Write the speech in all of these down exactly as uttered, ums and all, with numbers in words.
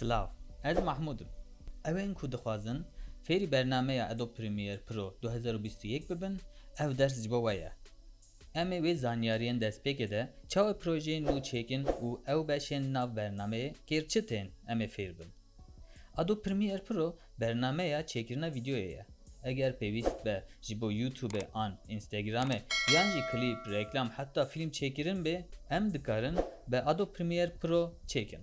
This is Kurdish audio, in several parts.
Lav, ez Mahmûd im. Ewên ku dixwazin fêrî bernameya Adobe Premiere Pro du hezar û bîst û yek bibin, ev ders ji bo we ye. Em ê wê zanyariyên destpêkê de çawa projeyên nû çêkin û ew beşên nav bernameyê kêr çi tên em ê fêr bin. Adobe Premiere Pro bernameya çêkirina vîdeoyê ye. Eger pêwîst be ji bo YouTube an Instagramê yan jî klîp, reklam heta fîlm çêkirin bê, em dikarin bi Adobe Premiere Pro çêkin.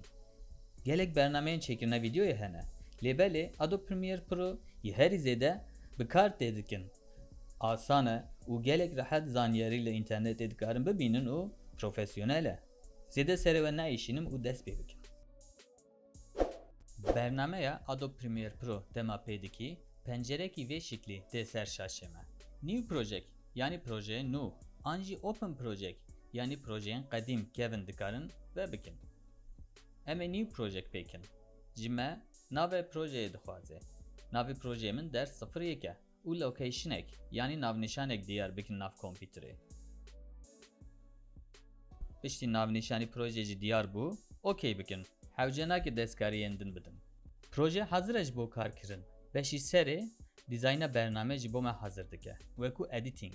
Gelek bernameyên çêkirina vîdeoyê hene. Lê belê Adobe Premiere Pro yê herî zêde bi kar tê dikin. Asan e û gelek rehet zanyarî li înternetê dikarin bibînin û profesyonel e. Zêde serê we neêşînim û dest pê bikin. Bernameya Adobe Premiere Pro dema pê dikî, pencerekî vê şiklî tê ser şaşê me. New Project, yanî projeyên nû, an jî Open Project, yanî projeyên qedîm kevin dikarin vebikin. Em ê New Project pê kin. Ji me navê projeyê dixwaze. Navê projeyê min ders sifir yek e û locationek, yanî navnîşanek diyar bikin nav kompîterê. Piştî navnîşanî projê jî diyar bû, okey bikin. Hewce nake destkariyên din bidin. Proje hazir e ji bo karkirin. Beşî serê dîzayna bername ji bo me hazir dike. Weku editing,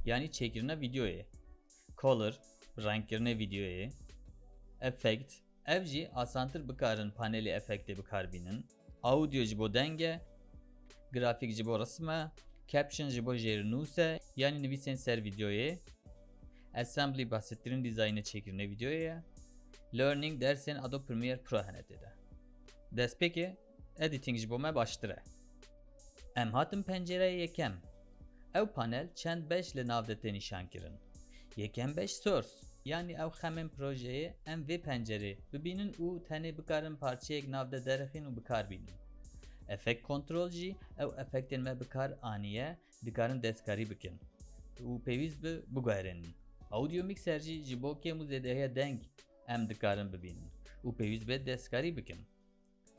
yanî çêkirina vîdeoyê. Color, rengkirinê vîdeoyê. Effect, ev jî asantir bikarin panelê efektê bi kar bînin. Audio ji bo deng e, grafîk ji bo risim e, caption ji bo jêrnûs e, yanî nivîsên ser vîdeoyê, assembly basittirîn dîzayna çêkirinê vîdeoyê ye, learning dersên Adobe Premiere Pro hene tê de. Destpêkê editing ji bo me baştir e. Em hatin pencereya yekem. Ew panel çend beş li nav de tê nîşankirin. Yekem beş source, yanî ew xem ên projeyê em vê pencerê bibînin û tenê bikarin parçeyek nav de derxîn û bi kar bînin. Effect control jî ew efektên me bi kar aniye dikarin destkarî bikin û pêwîst bi biguherînin. Audio mixer jî ji bo kêm û zêdehiya deng em dikarin bibînin û pêwîst be destkarî bikin.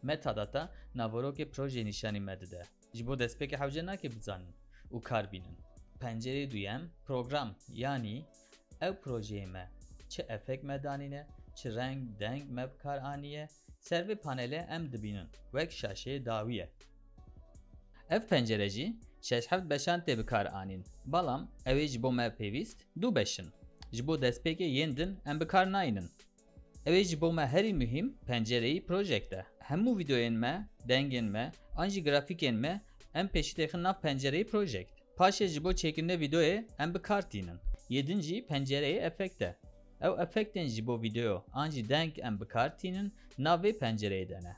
Metadata naverokê projeyê nîşanî me dide. Ji bo destpêkê hewce nake bizanin û kar bînin. Pencereyê duyem, program, yanî ew projeyê me çi efekt me danîne, çi reng, deng me bi kar aniye, ser vê panelê em dibînin, wek şaşeyê dawî ye. Ev pencere jî şeş heft beşan tê bi kar anîn, balam ew ê ji bo me pêwîst du beş in. Ji bo destpêkê yên din em bi kar nayînin. Ew ê ji bo me herî muhîm pencereyî project e. Hemû vîdeoyên me, dengên me, an jî grafîkên me em pêşî têxin nav pencereyê project. Paşê ji bo çêkirine vîdeoyê em bi kar tînin. Yê din jî pencereyê efekt e. Ew efektên ji bo vîdeo an jî deng em bi kar tînin nav vê pencereyê de ne.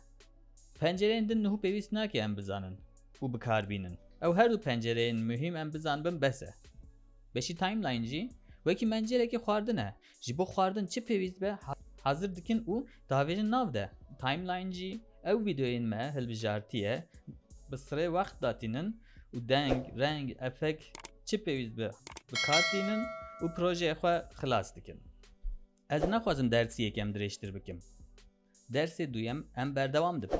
Pencereyên din niho pêwîst nake em bizanin û bi kar bînin. Ew her du pencereyên muhîm em bizanibin bes e. Beşî timeline jî wekî mencerekî xwardin e. Ji bo xwardin çi pêwîst be ha-, hazir dikin û davêjin nav de. Timeline jî ew vîdeoyên me hilbijartiye bi sirê wext datînin û deng, reng, efekt çi pêwîst be bi kar tînin û projeyê xwe xilas dikin. Ez naxwazim dersî yekem dirêjtir bikim. Dersê duyem em berdewam dibin.